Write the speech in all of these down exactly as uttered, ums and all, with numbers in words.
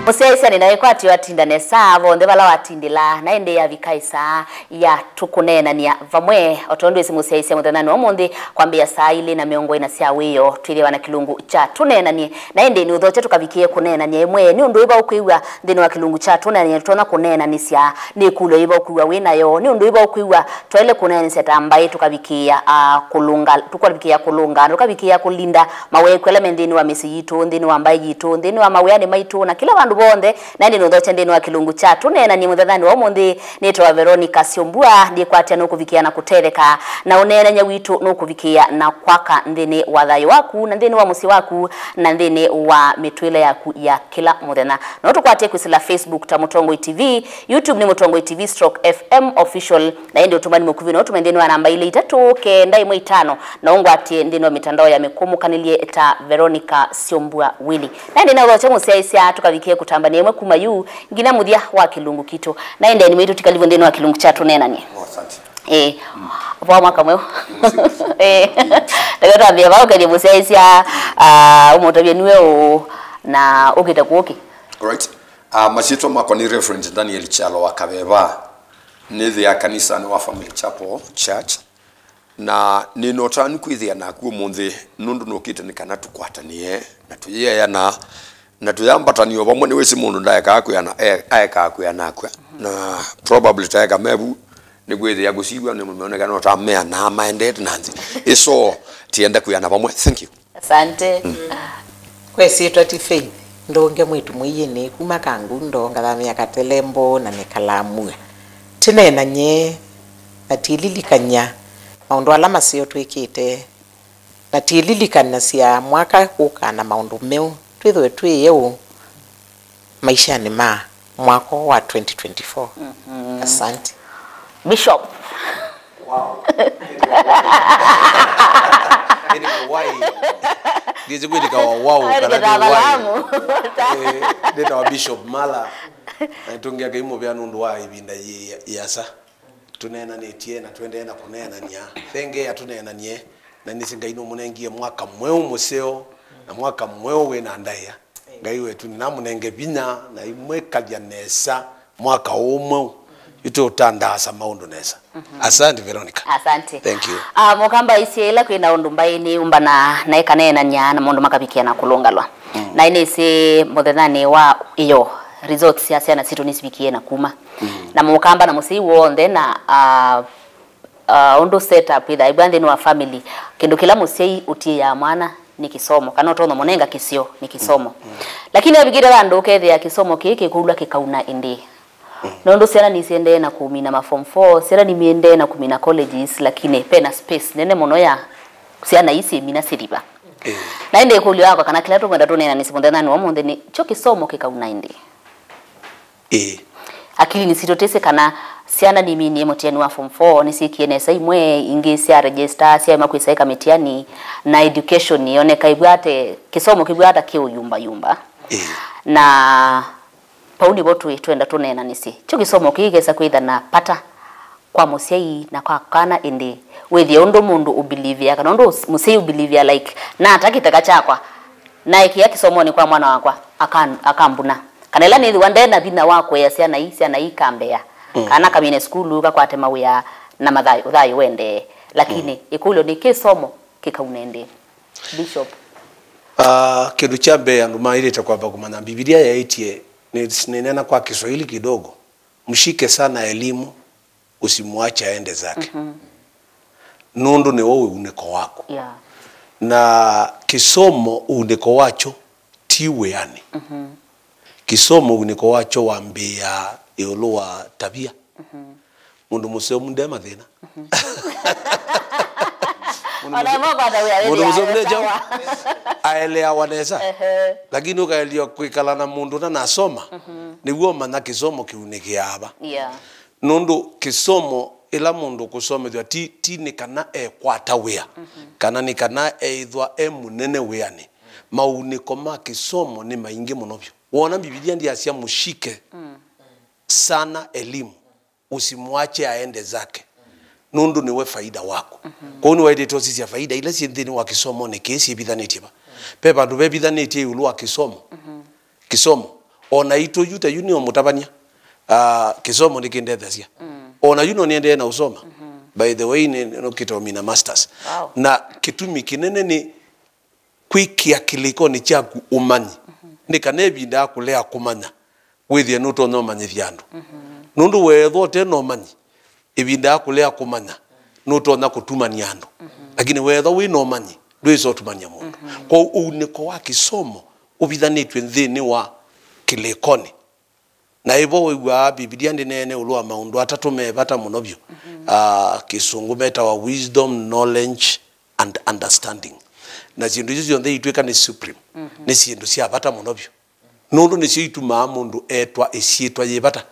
Mũsyaĩĩsya nĩ na ĩkwatyo atinda nesa vonthe vala watindĩla, na ĩndĩ yavika ĩsaa ya tũkũneenany'a vamwe. O tondũ ĩsĩ mũsyaĩĩsya mũthenyanĩ wa ũmũnthĩ, kwambĩĩa saa ilĩ na mĩongo ĩna sya wĩoo, twĩthĩawa na kĩlungu kya tũneenany'e. Na ĩndĩ nĩ ũthokye tũkavikĩe kũneenany'a ĩmwe. Nĩ ũndũ wĩva ũkwĩw'a nthĩnĩ wa kĩlungu kya tũneenany'e tũtonya kũneenanĩsya? Nĩ ĩkũlyo yĩva ũkwĩw'a wĩ nayo? Nĩ ũndũ wĩva ũkwĩw'a twaĩle kũneenanĩsya ta mbaĩ tũkavikĩĩa, ah, kũlũnga, tũkavikĩĩa kũlũnga, tũkavikĩĩa kũlinda mawekũ ala me nthĩnĩ wa mĩsyĩ yitũ, nthĩnĩ wa mbaĩ yitũ, nthĩnĩ wa mawĩanĩ maitũ, na kĩla vandũ vonthe. Na ĩndĩ nũthokya nthĩnĩ wa kĩlungu kya tũneenany'e mũthenyanĩ wa ũmũnthĩ. Nĩtawa Veronica Syombua, ndikwatya nũkũvikĩa na kũtetheka, na ũneenany'a witũ nũkũvikĩa na kwaka nthĩnĩ wa thayũ waku, na nthĩnĩ wa mũsyĩ waku, na nthĩnĩ wa mĩtũĩle yaku ya kĩla mũthenya. No tũkwatye kwĩsĩla Facebook ta Mũtongoi T V, YouTube nĩ Mũtongoi T V stroke F M Official, na ĩndĩ ũtũmani mũkuvĩ no ũtũme nthĩnĩ wa namba ilĩ itatũ kenda ĩmwe itano, na ũngwatye nthĩnĩ wa mĩtandao ya mĩkũmũkanĩlye ta Veronica Syombua Willy. Na ĩndĩ no ũthokye mũsyaĩĩsya tũkavikĩe kũtambanĩa ĩmwe kuma yu nginya mũthya wa kĩlungu kitũ. Na ĩndĩ nĩ maitũ tikalivu nthĩnĩ wa kĩlungu kya tũneenany'e. Oh, asante. Eh, vwa mwaka mweũ. Eh, ndeke twambĩe vau, ũkethie mũsyaĩĩsya, ah, ũmũtavye nĩwe ũũ na ũkĩte kũũ kĩ? Right. Ah, masyĩtwa makwa nĩ Reverend Daniel Kyalo wa Kaveva. Nĩthĩaa kanisanĩ wa Family Chapel Church. Na nĩ na ũtanu kwĩthĩa naku ũmũnthĩ, nũndũ nũkĩte nĩ kana tũkwatanĩe na tũyĩeana na tũyambatanĩe o vamwe. Nĩwĩsĩ mũndũ ndaekaa kwĩana, e-, aekaa kwĩana akw'a. Na probably taeka mevu nĩ kwĩthĩa kũsiw'a nĩ mũmeoneka no ta meanaa maendete na nthĩ. Ĩso tienda kwĩana vamwe. Thank you. Asante. Mm. Kwesĩtwa ti Faith Ndũnge, mwĩtu mũiĩnĩ kuma Kangundo, ngathamĩa Katelembo na nĩkalamua. Tĩneenany'e na tĩlilikany'a maũndũ ala maseo twĩkĩte, na tĩlilikanasya mwaka ũkaa na maũndũ meũ, twĩthĩwe twĩ eũ maishanĩ ma mwaka wa twenty twenty-four. Mhm. Asante. Bishop. Wow. Ĩndĩ kwa wai. Ndizi kwĩtĩka wa wow, kana nĩ wai. Eh, nĩtawa Bishop Mala. Na nĩtũngĩa Ngai mũvea nũndũ wa ĩvinda yĩ-, yĩasa. Tũneenanĩtye na tũendee na kũneenany'a. Thengeea tũneenany'e, na nĩsĩ Ngai nũmũnengie mwaka mweũ mũseo, na mwaka mweũ wĩ na ndaĩa. Ngai wetu nĩnamũnenge vinya na imwĩkalya nesa mwaka ũũ mweũ, ĩtũtandaasa maũndũ nesa. Mhm. Asante, Veronica. Asante. Thank you. Ah, mũkamba aisye ĩla kwĩ na ũndũ mbaĩ nĩyũmbana na ĩkaneenany'a na maũndũ makavikĩa na kũlũngalwa. Mm. Na nĩsĩ mũthenyanĩ wa ĩyo, results sya syana sitũ nĩsivikie na kuma. Mm. Na mũkamba na mũsyai w'onthe na, ah, ah, ũndũ set up ĩthaĩvw'a nthĩnĩ wa family, kĩndũ kĩla mũsyai ũtiĩaa mwana nĩ kĩsomo, kana ũtonya mũnenga kĩseo nĩ kĩsomo. Mm. Lakini avikĩte vandũ ũkethĩa kĩsomo kĩĩ kĩkũlw'a kĩkauna ĩndĩ. Mm. Nũndũ syana nĩsiendee na kũmina ma form four, syana nĩmiendee na kũmina colleges, lakini pena space nene mũno ya syana ii syĩmina syĩliva. Eh. Na ĩndĩ ĩkũlyo yakwa kana kĩla tũkwenda tũneenanĩsye mũthenyanĩ wa ũmũnthĩ nĩ kyo kĩsomo kĩkauna ĩndĩ. Ĩĩ. Akilinĩ sitũ twĩsĩ kana syana niminie mũtiani wa form four, nĩsyĩkie nesa imwe, ingĩ sya register, syaema kwĩsa ĩka mĩtiani, na education yoneka ĩvwate, kĩsomo kĩvwata kĩũyumbayumba. Ĩĩ. Na vau nĩvo twĩ, twenda tũneenanĩsye. Kyo kĩsomo kĩĩ kĩkesa kwĩtha na vata kwa mũsyai na kwa kana, ĩndĩ wĩthĩe ũndũ mũndũ ũbilivia, kana ũndũ mũsyai ũbilivia, like, nata kĩteka kyakwa naĩkĩa kĩsomonĩ kwa mwana wakwa, akan-, akambuna. Kana ĩla nĩthĩwa nde na vinya wa kũea syana ii, syana ii ikambea. Mm. Kana kamine sukulu, kakwate mawĩa na mathayũ, thayũ wendee. Lakini, mm, ĩkũlyo nĩ kĩsomo kĩkauna ĩndĩ? Bishop. Ah, kĩndũ kya mbee andũ maĩlĩte kwamba kũmanya, Mbivilia yaĩtye, nĩ-, nĩneena kwa Kiswahili kidogo, "Mshike sana elimu, usimwache aende zake." Mhm. Nũndũ nĩwe ũunĩko waku. Yeah. Na kĩsomo ũunĩko wakyo ti wĩanĩ. Mhm. Kĩsomo ũunĩko wakyo wambĩĩa ĩũlũ wa tavia. Mhm. Mũndũ mũseo nde mathĩna. Mhm. Mũndũ mũseo, mũndũ mũseo nde kyaũ? Aeleawa nesa. Ehe. Lakini ũkaelya kwĩkala na mũndũ ũtanasoma, mhm, nĩw'o ũmanya kĩsomo kĩunĩkĩaa va. Yeah. Nũndũ kĩsomo, ĩla mũndũ ũkũsomethw'a ti, ti nĩ kana ekwata wĩa, mhm, kana nĩ kana eĩthwa e mũnene wĩanĩ. Maunĩko ma kĩsomo nĩ maingĩ mũno vyũ. Wona Mbivilia ndĩasya, "Mshike, mm, sana elimu, usimwache aende zake," nũndũ nĩwe faida waku. Mhm. Kwoou nĩwaĩlĩte ũsisya faida ila syĩ nthĩnĩ wa kĩsomonĩ kĩĩ syĩvithanĩtye va. Ve vandũ vevithanĩtye ĩũlũ wa kĩsomo. Mhm. Kĩsomo, O na itũ yu ta yu nĩ o mũtavany'a. Ah, kĩsomo nĩkĩndethasya. O na yu no nĩendee na ũsoma. By the way, nĩ- nĩnũkĩte ũmina masters. Wow. Na kĩtumi kĩnene nĩ kwĩkĩa kĩlĩkonĩ kyaku ũmanyi. Nĩ kana ĩvinda ya kũlea kũmanya, wĩthĩe nũtonya ũmanyĩthya andũ. Nũndũ weethwa ũte na ũmanyi, ĩvinda ya kũlea kũmanya, nũtonya kũtumany'a andũ. Lakini weethwa wĩ na ũmanyi, ndwĩsa ũtumany'a mũndũ. Kwoou ũunĩko wa kĩsomo ũvithanĩtw'e nthĩnĩ wa kĩlĩkonĩ. Na ĩvo wĩw'aa Mbivilia ndĩneene ĩũlũ wa maũndũ atatũ me vata mũno vyũ. Ah, Kĩsũngũ metawa wisdom, knowledge and understanding. Na syĩndũ isu syonthe itw'ĩka nĩ supreme, nĩ syĩndũ sya vata mũno vyũ. Nũndũ nĩsyo itumaa mũndũ etwa ĩsyĩtwa yĩ vata.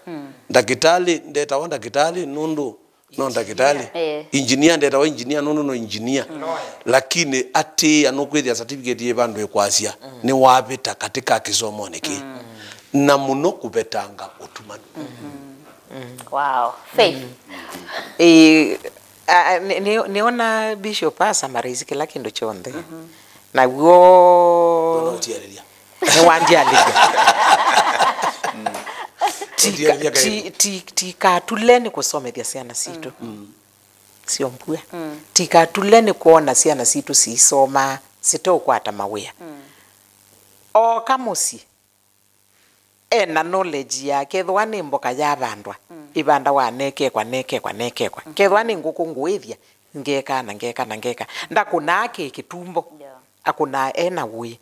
Ndakĩtalĩ ndetawa ndakĩtalĩ nũndũ no ndakĩtalĩ. Eh. Engineer ndetawa engineer nũndũ no engineer. Lakini atĩĩa nũkwĩthĩa certificate yĩ vandũ ĩkwasya nĩwavĩta katika kĩsomonĩ kĩĩ. Na mũno kũvetanga ũtumanu. Wow. Faith. Ĩĩ, a- a- nĩ- nĩ- nĩona Bishop a summarize kĩla kĩndũ kyonthe. Naw'o Ũtialĩlya. Nĩwandialĩlya. Ũtialĩlya kaĩ. Tikatule nĩ kũsomethya syana sitũ syombua. Tikatule nĩ kwona syana sitũ siisoma siteũkwata mawĩa. Ooka mũsyĩ ena knowledge yake, ethĩwa nĩ mboka yavandwa, ĩvandawa nekekwa nekekwa nekekwa. Kethĩwa nĩ ngũkũ ngũĩthya, ngeka na ngeka na ngeka. Ndakũnaa kĩ kĩtumbo. Yeah. Akũnaa ena ũĩ.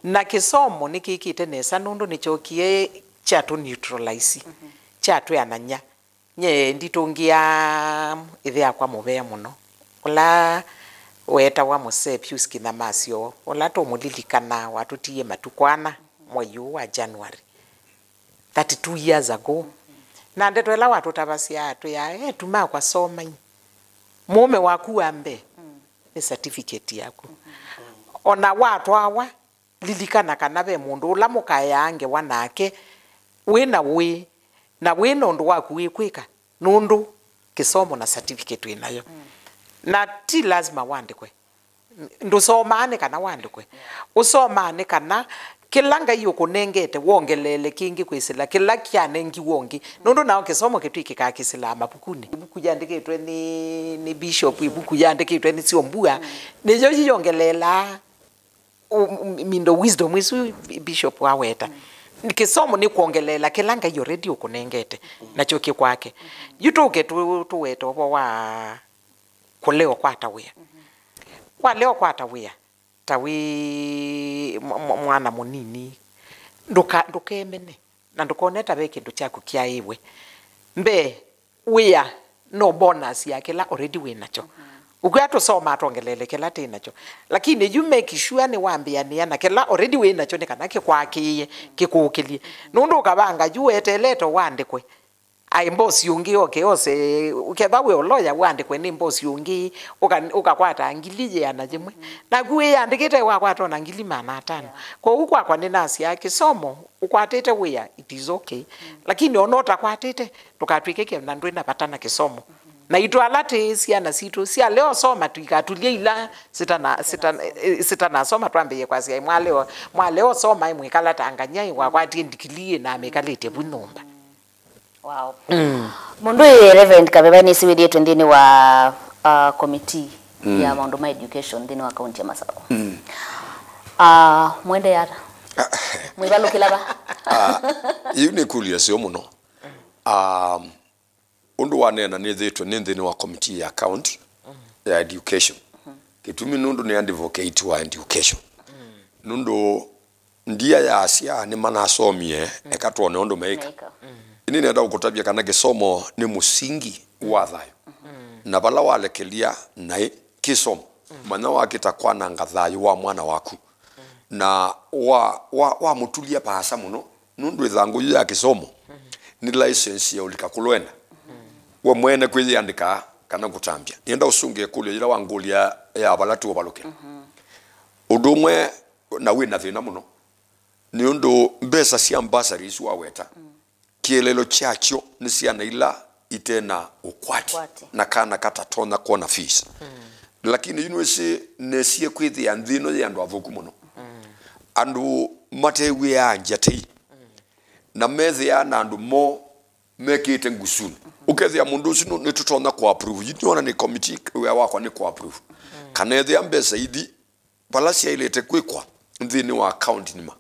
Na kĩsomo nĩkĩkĩte nesa nũndũ nĩkyokie kyatũ neutralize, kyatwĩanany'a. Nyie nditũngĩaa ĩthe yakwa mũvea mũno, ũla weetawa Mũsee Pius Kĩnyamasyo, ũla tũmũlilikana watũtiie matukũ ana mwei ũũ wa January, thirty-two years ago. Na ndeto ĩla watũtavasya, atwĩaa, "Eĩtu makwa, somai. Mũũme waku wa mbee nĩ certificate yaku. O na watwawa, lilikana kana ve mũndũ ũla mũkaeaa ngewa nake wĩ na ũĩ, na wĩ na ũndũ waku wĩ kwĩka, nũndũ kĩsomo na certificate wĩ nayo." Na ti lazima wandĩkwe. Ndũsomaa nĩ kana wandĩkwe. Ũsomaa nĩ kana kĩla Ngai ũkũnengete wongeleele kĩngĩ kwĩsĩla kĩla kyanengiwe ũngĩ. Nũndũ nao kĩsomo kĩtw'ĩkĩkaa kĩsĩlaa mavukunĩ. Ĩvuku yandĩkĩtwe nĩ, nĩ bishop, ĩvuku yandĩkĩtwe nĩ syombua, nĩyo yiyongeleelaa u- u- mindo wisdom isu bishop aweta. Kĩsomo nĩ kwongeleela kĩla Ngai already ũkũnengete, nakyo kĩ kwake. Yu tũke tũ- tũwete ũvo wa kũlea ũkwata wĩa. Walea ũkwata wĩa, ta wĩ mwa- mwa- mwana mũnini, ndũka- ndũkemene. Na ndũkone ta ve kĩndũ kyaku kyaĩwe. Mbee, wĩa no bonus ya kĩla already wĩ nakyo. Ũkwĩa tũsomaa twongeleele kĩla twĩ nakyo. Lakini yu make sure nĩwambĩanĩa na kĩla already wĩ nakyo nĩ kana kĩkwakĩĩe, kĩkũũkĩlye. Nũndũ ũkavanga yu weteelete wandĩkwe. Ai boss ũngĩ oke ose, ũkethwa wĩ ũloya wandĩkwe nĩ boss ũngĩ, ũka- ũkakwata ngili yĩana yĩmwe. Naku wĩyandĩkĩte wakwata ona ngili maana atano. Kwoou kwakwa nĩnasyaa kĩsomo, ũkwatĩte wĩa, it is okay. Lakini ona ũtakwatĩte, ndũkatw'ĩke kĩndũ na ndwĩ na vata na kĩsomo. Na itũ ala twĩ syana sitũ, syalea ũsoma tũikatulye ila sitana- sitana- eh, sitanasoma twambĩĩe kwasya, "Mwalea- mwalea ũsoma, mwĩkala ta ngany'a, wakwatie ndikilii na amĩkalĩtye vu nyũmba." Wow. Mũndũ ũyũ Reverend Kaveva nĩsĩwĩlĩtwe nthĩnĩ wa uh, committee ya maũndũ ma education nthĩnĩ wa kaunti ya Masakũ. Uh, mwende ata? Mwĩvalũkĩla va? Ah, yu nĩ kũlyo seo mũno. Um, ũndũ waneena nĩthĩtwe nĩ nthĩnĩ wa committee ya account ya education. Kĩtumi nũndũ nĩ advocate wa education. Nũndũ ndia ya asya nĩmanasomie, eka twone ũndũ meĩka. Meĩka. Ĩndĩ nĩenda kũkũtavya kana kĩsomo nĩ mũsingi wa thayũ. Na vala walekelya naĩ kĩsomo, manya wakĩta kwananga thayũ wa mwana waku. Na wa- wa- wamũtulya vaasa mũno, nũndũ ĩthangũ yu ya kĩsomo nĩ license ya ũlika kũlwenda. We mwene kwĩyĩandĩkaa kana kũtambya. Nĩenda ũsũngĩe ĩkũlyo yĩla wangũlya ya vala tũũvalũkĩla. Ũndũ ũmwe, na wĩ na thĩna mũno, nĩ ũndũ mbesa sya bursaries waweta, kĩeleelo kyakyo nĩ syana ila ite na ũkwati, ũkwati, na kana katatonya kwona fees. Lakini yu nĩwĩsĩ nesie kwĩthĩa nthĩ ĩno yĩ andũ athũku mũno. Andũ matew'ĩaa ngya tei. na methĩaa na andũ moo mekĩĩte ngusunĩ. Ũkethĩa mũndũ ũsu nũ-, nĩtũtonya kũ approve. Yu nĩona nĩ committee wĩa wakwa nĩ kũ approve. Kana ethĩa mbesa ithi vala syaĩlĩte kwĩkwa nthĩnĩ wa account nima,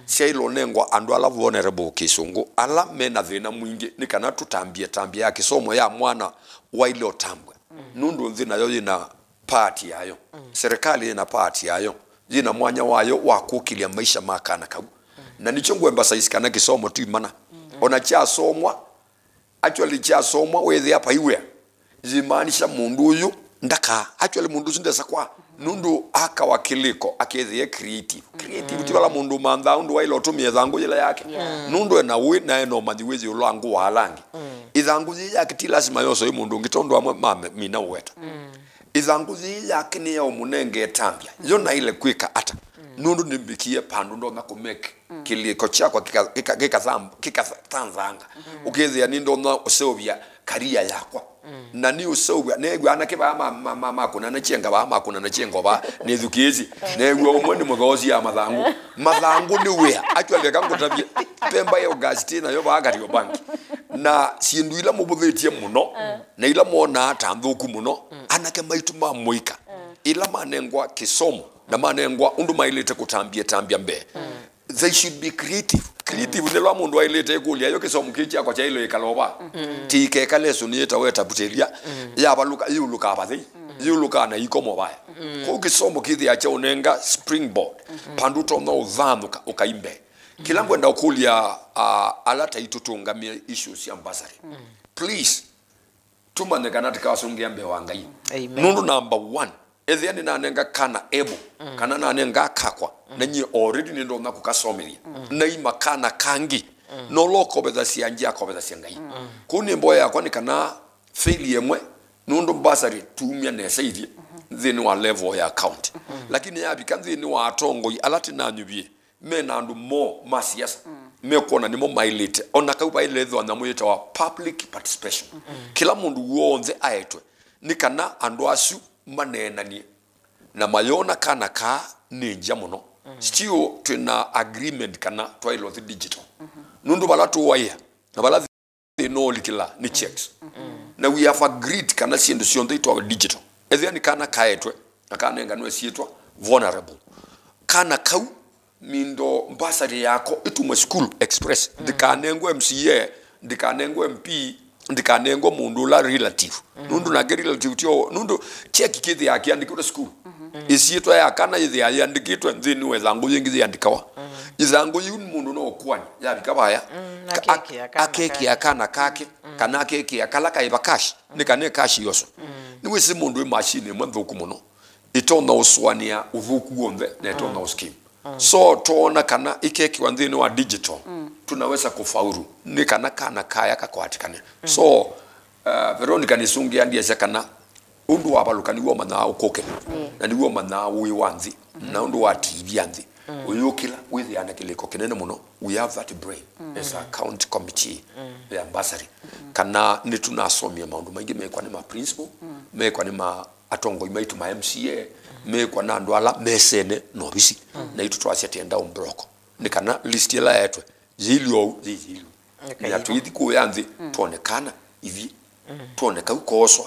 syaĩlwe ũnengwa andũ ala vulnerable kĩsũngũ, ala me na thĩna mwingĩ, nĩ kana tũtambie tambia ya kĩsomo ya mwana waĩle ũtambw'a. Nũndũ nthĩ nayo yĩ na part yayo, serikali yĩ na part yayo, yĩ na mwanya wayo wa kũkĩlya maisha ma kana kau. Na nĩkyo ngũ emphasize kana kĩsomo ti mana. Ona kyasomwa, actually kyasomwa wĩthĩa paiwĩa, yĩmaanisha mũndũ ũyũ ndaka, actually mũndũ ũsu ndesa kwa, nũndũ akawa kĩlĩko akethĩe creative. Creative ti vala mũndũ ũmanthaa ũndũ waĩle ũtũmĩe ĩthangũ yĩla yake. Yeah. Nũndũ ena ũĩ na ena ũmanyi wĩ ĩũlũ wa ngũa ala angĩ. Ĩthangũ yĩĩ yake ti lasima yoswe ĩ mũndũ ũngĩ, tondũ amwe mamina ũweta. Ĩthangũ yĩĩ yake nĩ ya ũmũnenge ĩtambya. Yo naĩle kwĩka ata? Nũndũ nĩmbĩkie pandũ ndonya kũ make kĩlĩko kyakwa kĩka-, kĩka-, kĩkatham-, kĩkatanzanga. Ũkethĩa nĩndonya ũseũvya karia yakwa. Na nĩ ũseũvya, neew'a anake vaa ma-, ma-, ma-, makũnana kyenga vaa, makũnana kyengo vaa, nĩthukĩĩsye. Neew'a ũmwe nĩ mũthoosi ya mathangũ. Mathangũ nĩ wĩa. Actually, eka ngũtavye, pemba ya August nayo vaa Kariobangi. Na syĩndũ ila mũvũthĩtye mũno, na ila monaa ta nthũku mũno, anake maitũ ma mũika, ila manengwa kĩsomo, na manengwa ũndũ maĩlĩte kũtambia tambia mbee. They should be creative. Creative nĩ ĩla mũndũ aĩlĩte ĩkũlya, yo kĩsomo kĩĩ kyakwa kyaĩle ĩkala ũva? Ti ikekale ĩsũnĩĩta weta vutĩlya, yavalũka, yĩũlũkaa vathei, yĩũlũkaa na ikomo vaya. Kwoou kĩsomo kĩthĩa kyaũnenga springboard, pandũ ũtonya ũthanũka ũkai mbee. Kĩla ngwenda ũkũlya, ah, ala taitũ tũũngamĩe issues sya bursary. Please, tũmanye kana tĩkasũngĩa mbee wa Ngai. Amen. Nũndũ number one, ethĩa nĩnanenga kana able, kana nanenga kakwa, na nyie already nĩndonya kũkasomethya. Naima kana kangĩ, na ũla ũkovethasya angĩ akovethasya Ngai. Kũu nĩ mboya yakwa nĩ kana fail ĩmwe, nũndũ bursary tumya nesa ithi nthĩnĩ wa level ya county. Lakini yavika nthĩnĩ wa atongoi ala tĩnanyuvie, me na andũ moo ma siasa, mekwona nĩmo maĩlĩte. Ona kau vaĩle ĩthwa nyamũ yĩtawa public participation. Kĩla mũndũ w'onthe aetwe, nĩ kana andũ asu maneenanie na mayona kana kaa nĩ ngya mũno. Still, twĩ na agreement kana twaĩle ũthi digital. Nũndũ vala tũwaĩa, na vala thĩna ũlikĩla nĩ checks. Na we have agreed kana syĩndũ syonthe itwawe digital. Ethĩa nĩ kana kaetwe, na kanenganwe syĩtwa vulnerable. Kana kau, mindo bursary yako ĩtumwe school express. Ndĩkanengwe M C A, ndĩkanengwe M P, ndĩkanengwe mũndũ ũla relative. Nũndũ nake relative tio, nũndũ cheki kĩthĩaa kĩandĩkĩtwe school. Ĩsyĩtwa ya kana yĩthĩaa yĩandĩkĩtwe nthĩnĩ wa ĩthangũ yĩngĩ yĩandĩkawa. Ĩthangũ yĩu nĩ mũndũ no ũkũany'a, yavika vaya, na ka-, ak-, akekĩa kana kake, kana akekĩa kala kaĩva cash, nĩ kana cash yoswe. Nĩwĩsĩ mũndũ wĩ machine ĩmwe nthũku mũno, ĩtonya ũsũanĩa ũthũku w'onthe, na ĩtonya ũskim. So, twoona kana ĩkekĩwa nthĩnĩ wa digital, tunaweza kufaulu, nĩ kana kana kaya kakwatĩkane. So, uh, Veronica nĩsũngĩa ndiasya kana ũndũ wavalũka nĩw'o ũmanyaa ũkũkĩla, na nĩw'o ũmanyaa ũĩ wa nthĩ, na ũndũ wa T V ya nthĩ. Ũyũkĩla, wĩthĩaa na kĩlĩko kĩnene mũno. We have that brain as a county committee ya bursary. Kana nĩtũnasomie maũndũ maingĩ mekwa nĩ ma principal, mekwa nĩ ma atongoi maitũ ma M C A, mekwa na andũ ala mesene na ovisi. Na itũ twasya tienda ũmbroko. Nĩ kana list ĩla yaetwe, yĩilwe ou, yĩilwe. Na tũithi kũya nthĩ, twone kana ithi, twone kau kooswa,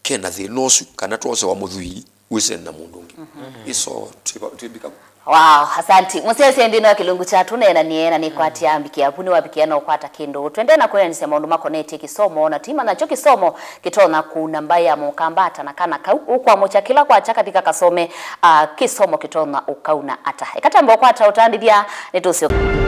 kena thĩna ũsu, kana twosewa mũthwii wĩsene na mũndũ ũngĩ. Ĩso twĩva-, twĩvika. Wow, asanti. Mũsyaĩĩsya nthĩnĩ wa kĩlungu kya tũneenanie na nĩkwatya mbikĩa vu nĩwavikĩa na ũkwata kĩndũ. Twendee na kwĩanĩsya maũndũ makonetye kĩsomo, na twĩmanya kyo kĩsomo kĩtonya kũuna mbaĩ ya mũkamba ata na kana kau ũkwamũkya kĩla kwakya kathi kakasome, ah, kĩsomo kĩtonya ũkauna ata. Eka twambe ũkwata ũtandĩthya, nĩtũsyoka.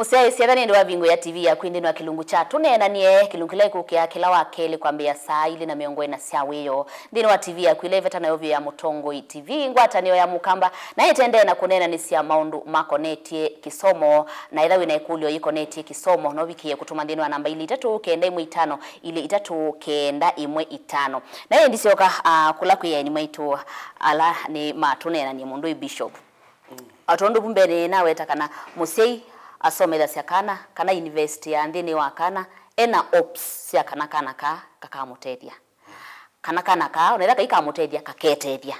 Mũsyaĩĩsya, ethĩa nĩ ĩndĩ wavingũĩa T V yaku nthĩnĩ wa kĩlungu kya Tũneenanie, kĩlungu kĩla kĩkũkĩa kĩla wa kelĩ kwambĩĩa saa ilĩ na mĩongo ĩna sya wĩoo. Nthĩnĩ wa T V yaku ĩla ĩveta nayo vyũ ya Mũtongoi T V, ngwatanĩo ya Mũkamba, na ĩtendee na kũneenanĩsya maũndũ makonetye kĩsomo, na ethĩwa wĩ na ĩkũlyo yĩkonetye kĩsomo, no ũvikĩe kũtũma nthĩnĩ wa namba ilĩ itatũ kenda ĩmwe itano, ilĩ itatũ kenda ĩmwe itano. Na ĩndĩ syoka, ah, kũla kwĩ aeni maitũ ala nĩ matũneenanie mũndũ ĩ Bishop. O tondũ vu mbee naweta kana mũsyai asomethasya kana, kana invest ya nthĩnĩ wa kana, ena hopes sya kana kana kaa kakamũtethya. Kana kana kaa, ona ĩla kaikamũtethya, kaketethya.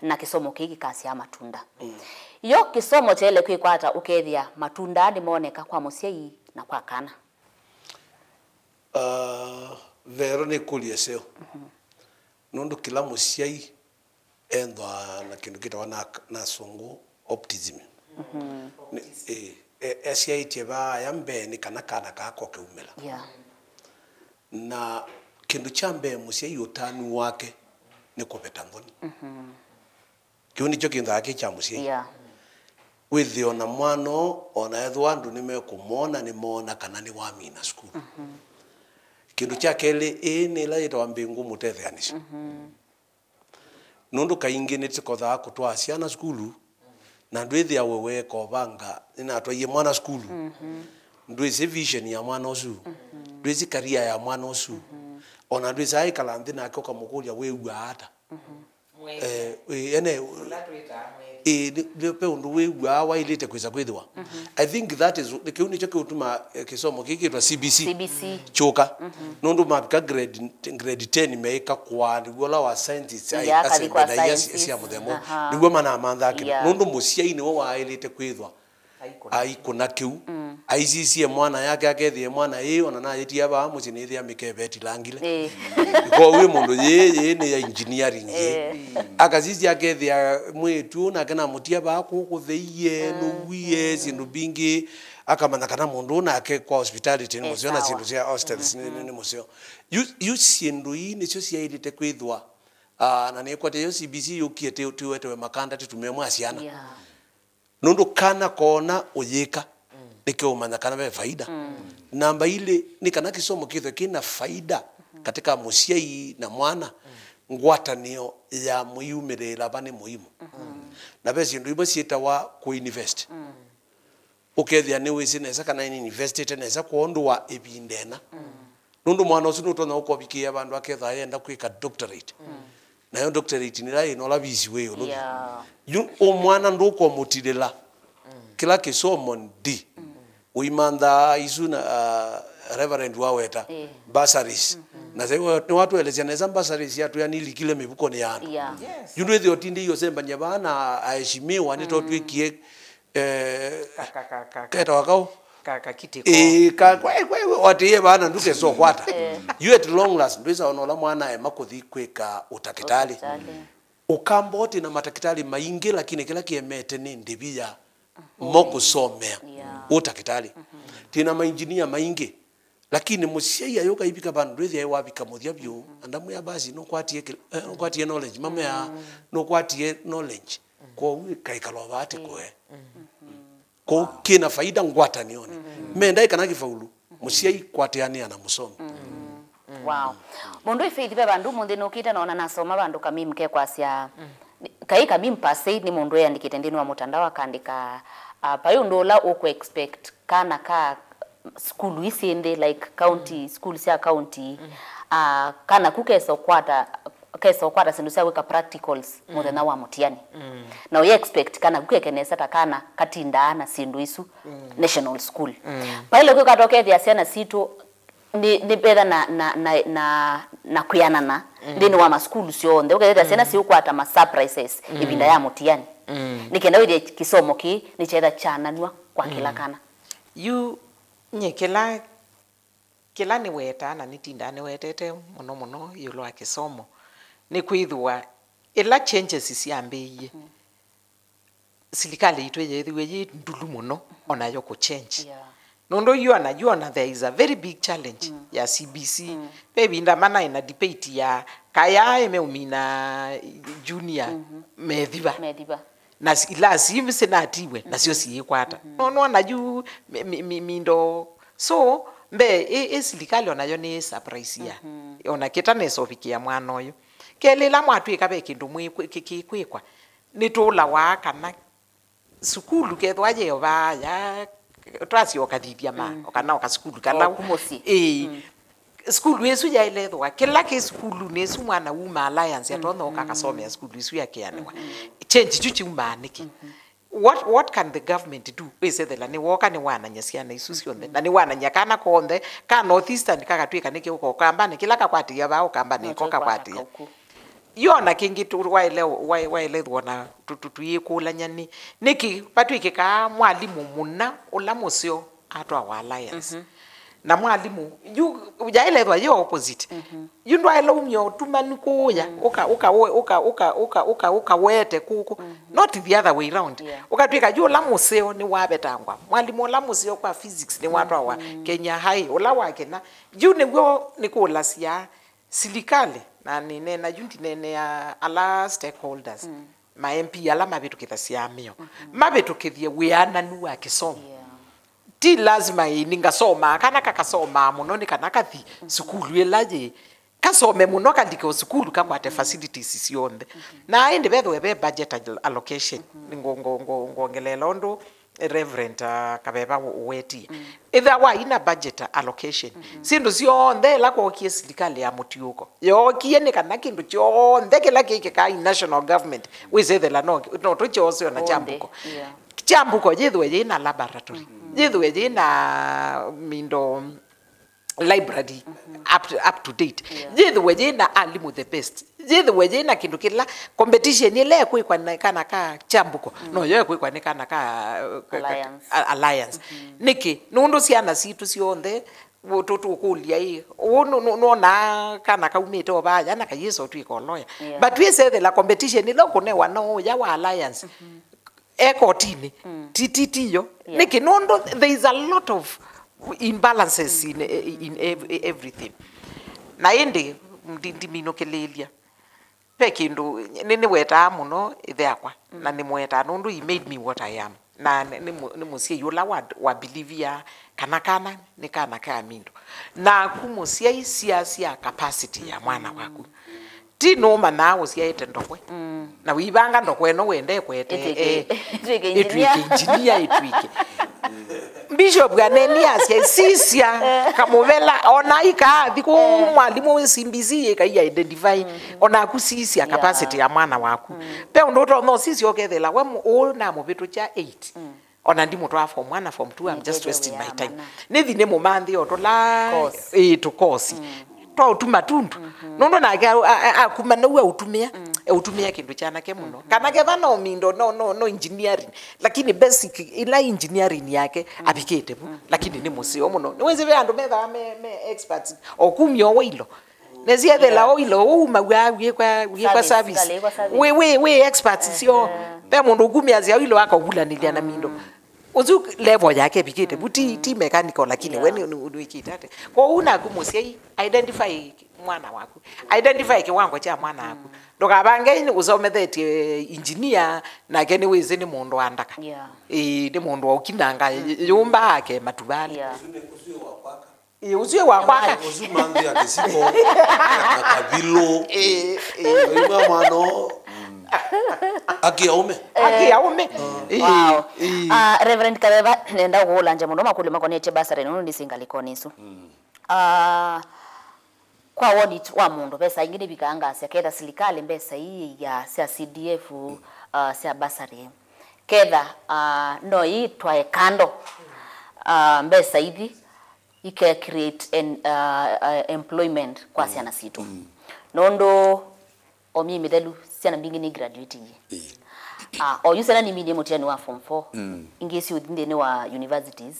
Na kĩsomo kĩĩ kĩkasyaa matunda. Yo kĩsomo kyaĩle kwĩkwata ũkethĩa matunda nĩmoneka kwa mũsyai na kwa kana. Ah, vero nĩ kũlya seo. Nũndũ kĩla mũsyai ethwa na kĩndũ kĩtawa na, na asũngũ optimism. Nĩ- ĩ, e- esyaĩtye vaa aya mbee nĩ kana kana kaa kokeumĩla. Yeah. Na kĩndũ kya mbee mũsyai ũtanu wake nĩ kũveta nthoni. Kĩu nĩkyo kĩnthaa kĩ kya mũsyai. Yeah. Wĩthĩe ona mwana ũũ, ona ethĩwa andũ nĩmekũmwona, nĩmoona kana nĩwamina sukulu. Kĩndũ kya kelĩ, ĩĩ nĩ ĩla yĩtawa mbĩngũ mũtetheanĩsyo. Nũndũ kaingĩ nĩtũkothaa kũtwaa syana sukulu, na ndwĩthĩa we weeka ũvanga, "Nĩnatwaie mwana sukulu." Ndwĩsĩ vision ya mwana ũsu, ndwĩsĩ career ya mwana ũsu, ona ndwĩsaa ĩkala nthĩ nake ũkamũkũlya, "Wĩw'aa ata?" Eh, ĩ, ene, ĩ, nĩ- nĩ- ve ũndũ wĩw'aa waĩlĩte kwĩsa kwĩthĩwa. I think that is, kĩu nĩkyo kĩũtuma, eh, kĩsomo kĩĩ kĩtwa C B C. C B C. Kyũka. Nũndũ mavika grade, grade ten meĩka kũaa nĩw'o ũla wa scientists ai- Yeah, akathi kwa asembe na ia sciences. Cia mũthemba ũũ. Aha. Nĩw'o manamanthaa kĩndũ. Yeah. Nũndũ mũsyai nĩwe waĩlĩte kwĩthwa aikũna kĩu, aisisye mwana yake, akethĩe mwana ĩĩ, ona nayĩtia vaa mũsyĩ nĩthĩa mĩkeve ĩtilangile. Ĩĩ. Ko wĩ mũndũ yĩĩ, yĩĩ nĩ ya engineering yĩĩ. Ĩĩ. Akasisya akethĩa mwĩĩtu ũũ nake namũtia vaa kũkũtheie, nũwie, syĩndũ mbingĩ, akamanya kana mũndũ ũũ nake kwa hospitality nĩ mũseo na syĩndũ sya hostels nĩ- nĩ- nĩ mũseo. Yu, yu syĩndũ ii nĩsyo syaĩlĩte kwĩthwa, ah, na nĩkwatĩ yo C B C yũkie tĩ- tĩwetewe makanda tĩtume mwa syana. Yeah. Nũndũ kana koona ũyĩka, nĩkeũmanya kana ve faida. Namba ilĩ, nĩ kana kĩsomo kĩthwe kĩna faida katĩ ka mũsyai na mwana, ngwatanĩo ya mwĩumĩlĩĩla va nĩ mũimu. Na ve syĩndũ imwe syĩtawa kũinvest. Ũkethĩa nĩwĩsĩ nesa kana nĩinvestĩte nesa kwondũ wa ĩvinda ĩna. Nũndũ mwana ũsu nũtonya ũkovikĩĩa vandũ akethwa ayenda kwĩka doctorate. Nayo doctorate nĩla ĩna ũla visi wĩ ĩũlũ. Yeah. Yu ũ mwana ndũkomũtilĩla. Kĩla kĩsomo ndi. Ũimanthaa isu na, ah, Reverend waweta, bursaries. Na sasa nĩwatũelesya nesa bursaries yatwĩa nilikile mĩvukonĩ ya andũ. Yeah. Yu ndwĩthĩa ũtindĩie ũsembany'a vaa na aheshimiwa nĩtotwĩkie, eh, ketawa kaũ? Kakitiko. Ĩĩ, ka- kwa- kwa- kwa- watĩĩe vaa na ndukesa ũkwata. Yu at long last ndwĩsa ona ũla mwana aema kũthi kwĩka ũtakĩtalĩ. Ũkamba ũtĩ na matakĩtalĩ maingĩ, lakini kĩla kĩemete nĩ ndĩvi ya mo kũsomea ũtakĩtalĩ. Twĩ na mainjinia maingĩ, lakini mũsyai ayũka aivika vandũ ndwĩthĩa wavika mũthya vyũ. Andamwĩa basi nũkwatie kĩ- eh, nũkwatie knowledge, mamea nũkwatie knowledge. Kwoou ĩkaĩkala o vaa tĩkũe. Kũu kĩna faida ngwatanĩonĩ. Mendai kana kĩfaulu, mũsyai kwatĩanĩa na mũsomi. Wow. Mũndũ ĩ Faith ve vandũ ũmũnthĩ nũkĩte nona nasoma vandũ kamim kekwasya, kaĩ kamim per se nĩ mũndũ eandĩkĩte nthĩnĩ wa mũtandao akandĩka, ah, vai ũndũ ũla ũkũ expect kana ka sukulu isi nthĩ, like county, school sya county, ah, kana ku kesa ũkwata, kesa ũkwata syĩndũ sya kwĩka practicals mũthenya wa mũtiani. Na ũya expect kana ku keke nesa ta kana katindaa na syĩndũ isu national school. Vaĩle kwĩka ata ũkethĩa syana sitũ nĩ, nĩ vetha na, na, na, na, na kwĩanana nthĩnĩ wa masukulu syonthe. Ũkethĩa syana siũkwata ma surprises ĩvinda ya mũtiani. Nĩ kenda wĩthĩe kĩsomo kĩĩ nĩkyetha kyananw'a kwa kĩla kana. Yu nyie kĩla, kĩla nĩwetaa na nĩtindaa nĩwetete mũno mũno ĩũlũ wa kĩsomo, nĩ kwĩthĩwa ĩla changes syambĩĩie, silikalĩ yitũ yeethiwe yĩ ndulu mũno onayo kũ change. Yeah. Nũndũ yu ona, yu ona there is a very big challenge ya C B C. Ve ĩvinda manaĩ na debate ya kaya ĩmeũmina junior methiva. Methiva. Na si- ila sivi sinatiwe nasyo siĩkwata. No nona yu mi- mi- mi- mindo. So mbe ĩ- ĩ silikalĩ onayo nĩ surprise ya ona kĩta nesovikĩa mwana ũyũ. Kelĩ ĩla mwatwĩka ve kĩndũ mwĩ- kwĩ- kĩ- kĩ- kwĩkwa, nĩtũlawa kana sukulu kethwa yeo vaa ya twasya ũkathithya ma, mm, okana ũkasukulu kala. Oku mũsyĩ. Ĩĩ. Mm. Sukulu ĩsu yaĩle ĩthwa kĩla kĩ sukulu nĩ ĩsu mwana wuma Alliance atonya ũka akasomea sukulu ĩsu yakĩanĩwa. Mm-hmm. Change kyu kyumaa nĩkĩ? Mm-hmm. What, what can the government do? Wĩsethela nĩwoka nĩwanany'a syana isu syonthe, na nĩwanany'a kana konthe ka North Eastern kakatw'ĩka nĩkĩ ũko Ũkambanĩ, kĩla kakwatĩĩa vaa Ũkambanĩ ĩko kakwatĩĩa. Yo na kĩngĩ tu-, waĩle, waĩ-, waĩle wona tu-, tu-, tũyĩkũlany'a nĩ nĩkĩ vatw'ĩkĩkaa mwalimũ mũna ũla mũseo atwawa Alliance. Na mwalimũ, yu yaĩle ethwa yĩ opposite. Yu ndwaĩle umya ũtumanu kũũya, ũka, ũka, ũka, ũka, ũka, ũka, ũka wete kũkũ. Not the other way round. Yeah. Ũkatw'ĩka yu ũla mũseo nĩwavetangwa. Mwalimũ ũla mũseo kwa physics nĩwatwawa Kenya High, ũla wa kĩna. Yu nĩw'o nĩkũlasya silikalĩ, na nĩneena yu ndineenea ala stakeholders, ma M P ala mavĩtũkĩthasya amĩo, mavĩtũkĩthye wĩananu wa kĩsomo. Yeah. Ti lazima ĩni ngasomaa, kana kakasomaa mũno nĩ kana kathi sukulu ĩla yĩ, kasome mũno, kalike o sukulu, kakwate facilities syonthe. Na ĩndĩ vethĩwe ve budget al-, allocation. Ngo-, ngo-, ngo-, ngongeleela ũndũ Reverend, uh, Kaveva ũwetie. Ĩtha waina budget allocation, syĩndũ syonthe ĩla kwokie silikalĩ ya mũtiũko, yookie nĩ kana kĩndũ kyonthe kĩla kĩkĩkaa in national government, wĩsethela no, no tũkyoseo na Kyambuko. Yeah. Kyambuko yĩthĩwe yĩ na laboratory, yĩthĩwe yĩ na mindo library up to, up to date. Yeah. Yĩthĩwe yĩ na alimũ the best. Yĩthĩwe yĩ na kĩndũ kĩla competition ĩla ĩkwĩkwa na kana ka Kyambuko, no yo ĩkwĩkwa nĩ kana ka, ka, ka Alliance. A-, Alliance. Nĩkĩ? Nũndũ syana sitũ syonthe, tũ-, tũkũlya ĩ, ũũ nũ-, nũ-, nũonaa kana kaumĩte o vaya na kayĩsa ũtw'ĩka o lawyer. Yeah. But wĩsethela competition ĩla ũkũnewa no ũya wa Alliance e kotinĩ. Ti, ti, ti yo. Yeah. Nĩkĩ? Nũndũ there is a lot of imbalances in, in ev-, everything. Na ĩndĩ ndi-, ndiminũkĩlĩĩlya. Ve kĩndũ nĩ, nĩwetaa mũno ĩthe akwa, na nĩmũwetaa nũndũ he made me what I am. Na nĩ, nĩ mũ-, nĩ mũsyai ũla wa, wa believeaa kana kana nĩ kana ka mindo. Naku mũsyai, siasya capacity ya mwana waku. Ti nũmanyaa ũsyaĩte ndokwe. Na wĩvanga ndokwe ĩno wende ĩkwete, ĩtw'ĩke, eh, ĩtw'ĩke engineer, ĩtw'ĩke engineer, ĩtw'ĩke. Bishop aneni asya, sisya kamũvela, ona ikaathi kũu mwalimũ wĩ C B C ĩkai identify, onaku sisya capacity ya mwana waku. Ve ũndũ ũtonya ũsisya ũkethela we mũ-, ũũ namũvĩtũkya eight. Ona ndimũtwaa form one na form two, I'm just wasting my time. Nĩthi nĩmũmanthĩe o tũla, ĩĩ, tũkosi twa ũtuma tundu. Nũndũ nake a-, a-, a-, akuma nau aũtumĩa, eũtumĩa kĩndũ kyanake mũno. Kana keva no mindo, no, no, no engineering. Lakini basic, ila engineering yake, avikĩte vu. Lakini nĩ mũseo mũno. Nĩwĩsĩ ve andũ methaa me, me experts o kumya o wailo. Nĩsyethela oilo ũu maw'a wĩkwa, wĩkwa service. Wĩ, wĩ, wĩ experts syo. Ve mũndũ ũkumya asya oilo akaũvulanĩlya na mindo. Ũsu level yake ĩvikĩte vu, ti, ti mechanical, lakini we nĩ, nĩ, nĩwĩkĩte ate. Kwoou naku mũsyai, identify mwana waku. Identify kĩwango kya mwana waku. Ndũkavange ũsomethetye engineer, nake nĩwĩsĩ nĩ mũndũ wa ndaka. Yeah. Ĩĩ, nĩ mũndũ wa ũkinanga nyũmba ake matuvalĩ. Yeah. Ĩ, ũsu wĩ wa kwaka. Ũsu manthĩa kĩsiko na kavilũ. Ĩ, ĩ. Oima mwana ũũ, mm, akĩa ũme. Akĩa ũme. Ĩ, wow. Ĩ. Ah, Reverend Kaveva, nenda kũũlangya mũno makũlyo makonetye bursary nũndũ nĩsĩ ngalĩkonĩ ĩsu. Ah, kwa woni wa mũndũ, vesa ingĩ nĩvikaa ngasya, ketha silikalĩ mbesa ii ya, sya C D F, ah, sya bursary, ketha, ah, no itwae kando, ah, mbesa ithi ike create en-, uh, uh, employment kwa syana sitũ. Nũndũ o myei mĩthelu syana mbingĩ nĩ graduate ii. Ah, o yu syana niminie mũtiani wa form four, ingĩ syũthi nthĩnĩ wa universities,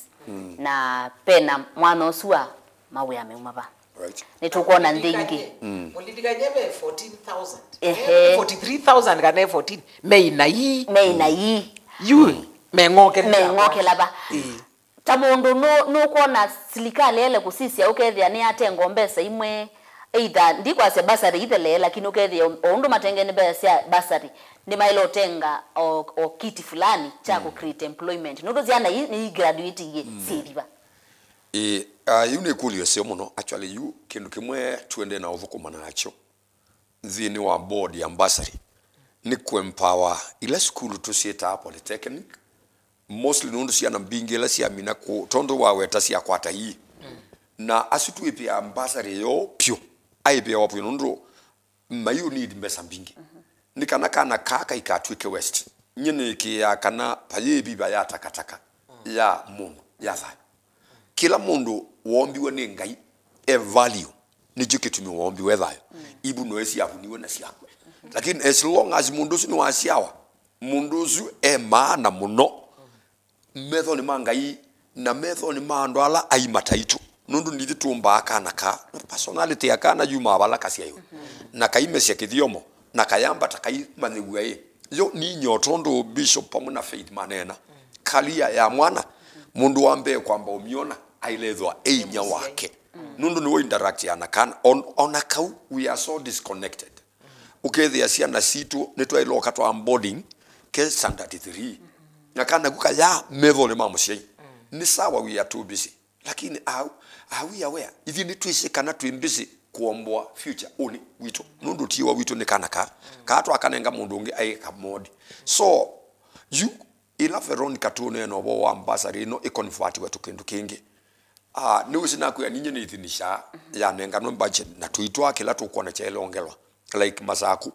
na pena mwana ũsu wa mawĩa meuma va. Right. Nĩtũkwona nthĩ ingĩ. Mũlilikanye ve fourteen thousand. Ehe. Forty-three thousand kana fourteen. Meina ii. Meina ii. Yu, meng'okela. Meng'okela va. Ii. Ta mũndũ nũ-, nũkwona silikalĩ yaĩle kũsisya ũkethĩa nĩyatenga mbesa imwe, either, ndikwasya bursary ithelee, lakini ũkethĩa o, o ũndũ matengene mbesa sya bursary, nĩmaĩle ũtenga o, o kiti fulani kya kũ create employment. Nũndũ syana ii nĩ graduate ii syĩthi va? Ĩĩ, ah, yu nĩ ĩkũlyo ĩseo mũno. Actually, yu kĩndũ kĩmwe tũendee na ũthũkũma nakyo nthĩnĩ wa board ya bursary nĩ kũ empower ila sukulu tũsyĩtaa polytechnic, mostly nũndũ syana mbingĩ ila syamina kũ, tondũ waweta syakwata ii. Na asu twĩvĩaa bursary yoo pyũ, aĩvĩawa vyũ nũndũ mayu need mbesa mbingĩ. Nĩ kana kana kaa kaikatw'ĩke waste. Nyie nĩĩkĩĩaa kana vayĩ ĩviva ya takataka ya mũndũ ya thayũ. Kĩla mũndũ woombiwe nĩ Ngai e value, nĩkyo kĩtumi woombiwe thayũ. Ivu no ĩsyavuniwe na syakw'a. Lakini as long as mũndũ ũsu nĩwasyawa, mũndũ ũsu e maana mũno methonĩ ma Ngai na methonĩ ma andũ ala aima taitũ. Nũndũ ndithyĩ tũmbaa kana kaa, na personality ya kana yumaa vala kasyaĩwe. Na kaimesya kĩthyomo, na kayambata kaimanyĩw'a ĩ. Yo ninyoo tondũ Bishop pamwe na Faith maneena. Career ya mwana, mũndũ wa mbee kwamba ũmyona, ailethwa e inya wake. Nũndũ nĩwe interact ya na kana, on, ona kau, we are so disconnected. Ũkethĩa syana sitũ nĩtwaĩloka twa boarding ke standard three. Na kana ku kaya methonĩ ma mũsyai. Nĩ sawa, we are too busy. Lakini au, are we aware? Ithyĩ nĩtwĩsĩ kana twĩ busy kũomboa future ũnĩ witũ. Nũndũ tiwa witũ nĩ kana kaa. Kaa twakanenga mũndũ ũngĩ aĩ ka mod. So, yu, ĩla Veronica tũneena ũvoo wa mbasarĩ ĩno ĩkonivatiwe tũ kĩndũ kĩngĩ. Ah, nĩwĩsĩ nakwĩa ninyie nĩithinishaa yanenganwe budget na tũitwaa kĩla tũkwona kyaĩle ongelwa. Like Masaku.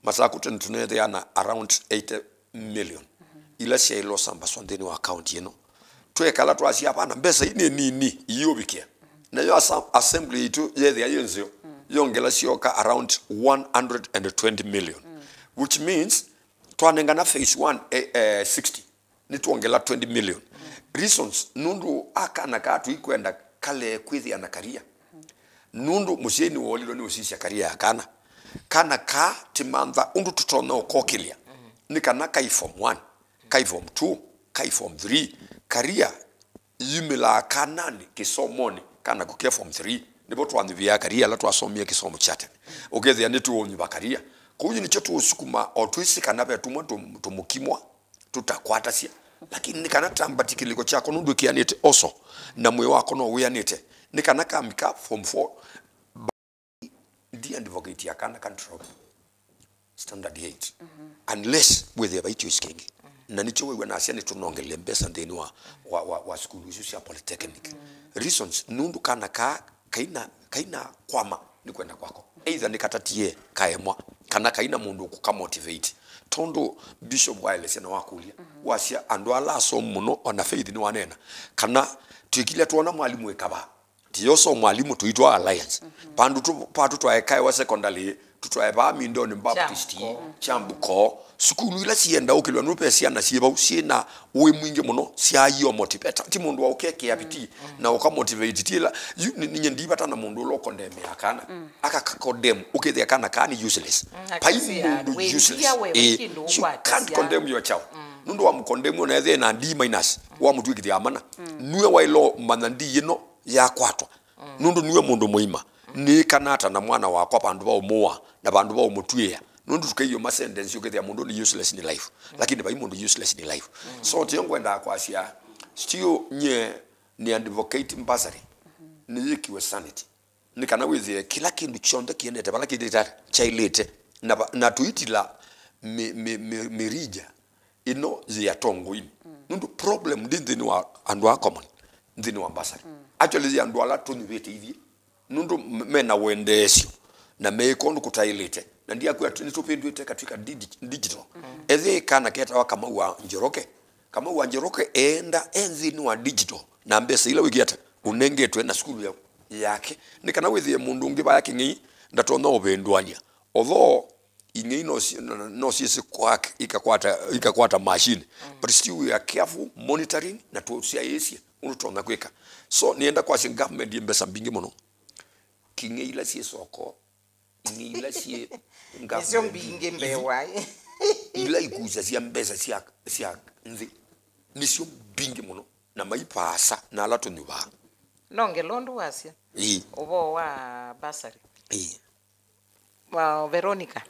Masaku tene tũneethĩa na around eighty million ila syaĩle ũsambaswa nthĩnĩ wa account ĩno. Twekala twasya, "Vana, mbesa ii nĩ nini, iiũvikĩa." Nayo asa-, assembly yaitũ yethĩa yĩ nzeo, yongela syoka around one hundred and twenty million, which means twanengana phase one, eh, eh, sixty. Nĩtwongela twenty million. Reasons, nũndũ akana kaa tũikwenda kalee kwĩthĩa na career. Nũndũ mũsyai nĩwoolilwe nĩ ũsisya career ya kana. Kana kaa tĩmantha ũndũ tũtonya ũkokĩlya. Nĩ kana kai form one, kai form two, kai form three. Career yumĩlaa kananĩ kĩsomonĩ, kana kũke form three. Nĩvo twanyuvĩaa career ala twasomie kĩsomo kya tene. Ũkethĩa nĩtũũnyuva career. Kwoou nĩkyo tũũsukuma, o twĩsĩ kana ve tũmwe tũ-, tũmũkimwa tũtakwatasya. Lakini nĩ kana tambati kĩlĩko kyakwa nũndũ ĩkĩanĩte oso, na mwĩĩ wakwa no wĩanĩte, nĩ kana kamika form four, ndi advocate ya kana ka drop standard eight, unless wĩthĩe vai choice kĩngĩ. Na nĩkyo wĩw'a nasya nĩtũnongele mbesa nthĩnĩ wa, wa, wa, wa sukulu isu sya polytechnic. Reasons, nũndũ kana kaa kaina, kaina kwama nĩ kwenda kwako. Either nĩkatatie kaemwa, kana kaina mũndũ ũkũkamotivate. Tondũ Bishop waelesya na wakũlya, wasya andũ ala asomu mũno, ona Faith nĩwaneena, kana twĩkilya twona mwalimũ ĩkavaa, tiyoso mwalimũ tũitwa alliance. Vandũ tũ-, patũ twaekaewa secondary, tũtwae vaa Mindoni Baptist, Chambuko. Chambuko. Sukulu ila sienda ũkĩlwa nũpe syana syĩ vau, syĩ na ũĩ mwingĩ mũno, syaio motivate. Ti mũndũ wa ũkekea vitii, na ũkamotivate ti ĩla. Yu, ni-, ninye ndivata na mũndũ ũla ũkondemea kana. Akakakondem, ũkethĩa kana kaa nĩ useless. Pai mũndũ useless. Eh, you can't condemn your child. Nũndũ wa mũkondemu ona ethĩe na D minus, wamũtwĩkĩthya amana. Nue waĩlo manya D ĩno yakwatwa. Nũndũ nue mũndũ mũima. Nĩĩkanata na mwana wakwa vandũ va ũmũa na vandũ va ũmũtw'ĩĩa. Nũndũ tũkaiyo ma sentence ũkethĩa mũndũ nĩ useless in life. Lakini vai mũndũ useless in life. So tio ngwendaa kwasya, still nye nĩ advocate bursary nĩyĩkiwe sanity. Nĩ kana wĩthĩe kĩla kĩndũ kyonthe kĩendete vala kĩendete kyaĩlĩte. Na va-, na tũitila mi-, mi-, mi-, mĩrija ĩno yĩ atongoinĩ. Nũndũ problem ndi nthĩnĩ wa andũ a common, nthĩnĩ wa bursary. Actually, yĩ andũ ala tũnyuvĩte ithyĩ. Nũndũ m-, mena wendeesyo na meĩka ũndũ kũtaĩlĩte. Na ndiakwĩa atĩ nĩtũvĩndũĩte katwĩka digi-, digital. Ethĩe kana ketawa Kamau wa Njoroke. Kamau wa Njoroke eenda e nthĩnĩ wa digital. Na mbesa ila wĩkĩte ũnengetwe na sukulu ya, yake. Nĩ kana wĩthĩe mũndũ ũngĩ vaya kĩng'ei ndatonya ũvĩndũany'a. Although ing'ei no si-, no, no syĩsĩ kwak-, ikakwata, ikakwata machine. But still we are careful, monitoring, na tũsyaĩĩsye ũndũ tũtonya kwĩka. So, nĩenda kwasya government yĩ mbesa mbingĩ mũno. Kĩng'ei ila syĩ soko, ing'ei ila syĩ nĩsyo government mbingĩ mbee ithi, waĩ. Ila ikusasya mbesa sya, sya nthĩ, nĩsyo mbingĩ mũno. Na maipaasa na ala tũnyuvaa. Nongela ũndũ wasya. Ĩĩ. Ũvoo wa bursary. Ĩĩ. Wa Veronica,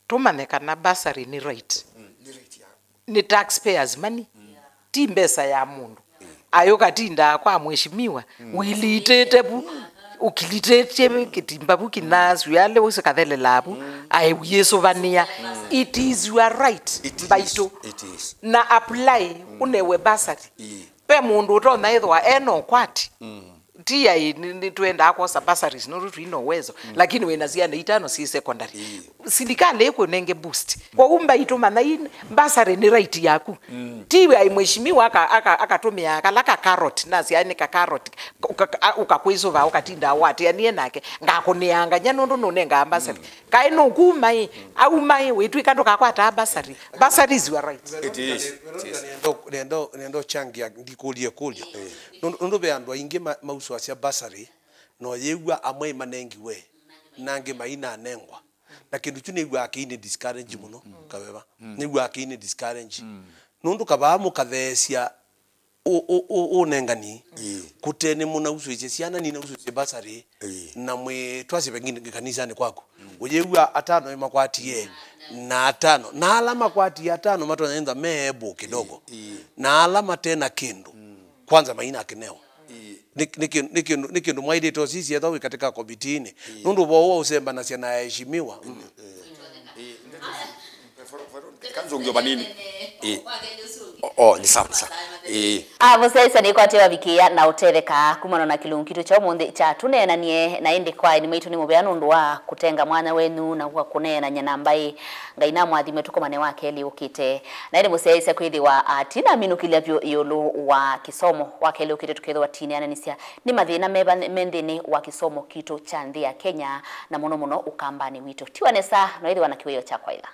tũmanye kana bursary nĩ right. Mm, nĩ right ya. Nĩ taxpayers money. Mm. Ti mbesa ya mũndũ. Mm. Ayũkatindaa kwa mheshimiwa, mm, wĩlitĩte vu, ũkilitĩtye kĩtimba vu kĩna sualĩ ũsu kathelelaa vu, mm, aĩ wĩsũvanĩa. Mm. It is your right, it is, mbaitũ. It is. Na apply, mm, ũnewe bursary. Ĩĩ. Ve mũndũ ũtonya ĩthwa e na ũkwati. Mm. Ti ai, nĩ, nĩtwendaa kwosa bursaries nũndũ twĩ na uwezo, mm, lakini wĩ na syana itano syĩ secondary. Ĩĩ. silikalĩ ĩkũnenge boost. Kwoou mbaitũmanya ii bursary nĩ right yaku. Ti wĩa mheshimiwa aka- aka- akatũmĩa kala ka carrot, nasya nĩ ka carrot, ũka- ũka- ũkakwĩsũva, ũkatinda watĩanie nake, ngakũnĩanga nya nũndũ nũnengaa bursary. Kaĩ nũkuma ĩ, auma ĩ, wĩtw'ĩka ndũkakwataa bursary. Bursary is your right. It is. It is. Nendo nendo nendo changia ndikũlye kũlyo. Nũndũ nũndũ ve andũ aingĩ ma- mausũasya bursary, no yĩw'a amwe manengiwe, na angĩ mainanengwa. Na kĩndũ kyu nĩw'aa kĩinĩ discourage mũno, kaveva. Nĩw'aa kĩinĩ discourage. Nũndũ kavaa mũkatheesya ũ- ũ- ũ- ũnengani, kũte nĩ mũnausũĩsye syana, ninausũĩsye bursary, na mwĩ twasye vengine kanisanĩ kwaku. Ũyĩw'a atano ĩmakwatie, na atano. Na ala makwatie atano matonya ĩntha me able kidogo. Na ala matena kĩndũ, kwanza maina kĩneo. Nĩ- nĩ kĩ- nĩ kĩndũ nĩ kĩndũ mwaĩlĩte ũsisya ethwa wĩ katika komitiinĩ. Nũndũ ũvoo ũũ ũsembanasya na aheshimiwa. Kanzũngyo vanini. Ĩĩ. Oh, oh, nĩ sawa, nĩ sawa. Ĩĩ. Ah, mũsyaĩĩsya nĩkwatĩwa vikĩĩa na ũtetheka kumana na kĩlungu kitũ kya ũmũnthĩ kya tũneenanie, na ĩndĩ kwa aeni maitũ nĩ mũvea nũndũ wa kũtenga mwanya wenyu na wa kũneenany'a na mbaĩ. Ngai namwathime tũkomane wa kelĩ ũkĩte. Na ĩndĩ mũsyaĩĩsya kwĩthĩwa atinaminũkĩlya vyũ ĩũlũ wa kĩsomo. Wa kelĩ ũkĩte tũkethĩwa tineananĩsya nĩ mathĩna meva me nthĩnĩ wa kĩsomo kitũ kya nthĩ ya Kenya, na mũno mũno ũkambanĩ witũ. Tiwa nesa, no ĩthĩwa na kĩwĩo kya kwaĩla.